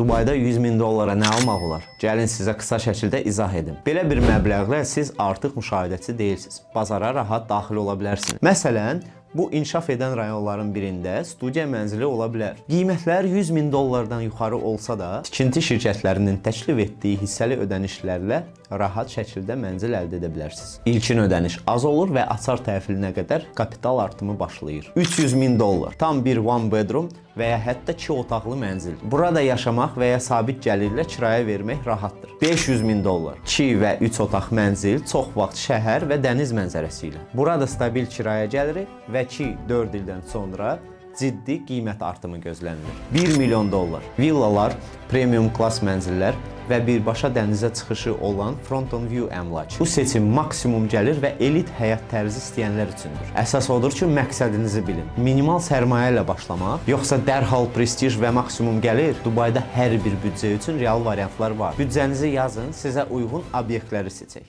Dubayda 100 min dollara nə almaq olar? Gəlin sizə qısa şəkildə izah edim. Belə bir məbləğlə siz artıq müşahidəçi deyilsiniz. Bazara rahat daxil ola bilərsiniz. Məsələn, bu inkişaf edən rayonların birində studiya mənzili ola bilər. Qiymətlər 100 min dollardan yuxarı olsa da, tikinti şirkətlərinin təklif etdiyi hissəli ödənişlərlə rahat şəkildə mənzil əldə edə bilərsiniz. İlkin ödəniş az olur və açar təhvilinə qədər kapital artımı başlayır. 300 min dollar. Tam bir one bedroom və ya hətta iki otaqlı mənzil. Burada yaşamaq və ya sabit gəlirlə kirayə vermək rahatdır. 500 min dollar. 2 və 3 otaq mənzil çox vaxt şəhər və dəniz mənzərəsi ilə. Burada stabil kirayə gəliri və 2-4 ildən sonra ciddi qiymət artımı gözlənilir. 1 milyon dollar. Villalar, premium klass mənzillər və birbaşa dənizə çıxışı olan front on view əmlak. Bu seçim maksimum gəlir və elit həyat tərzi istəyənlər üçündür. Əsas odur ki, məqsədinizi bilin. Minimal sərmayə ilə başlamaq, yoxsa dərhal prestij və maksimum gəlir? Dubayda hər bir büdcə üçün real variantlar var. Büdcənizi yazın, sizə uyğun obyektləri seçək.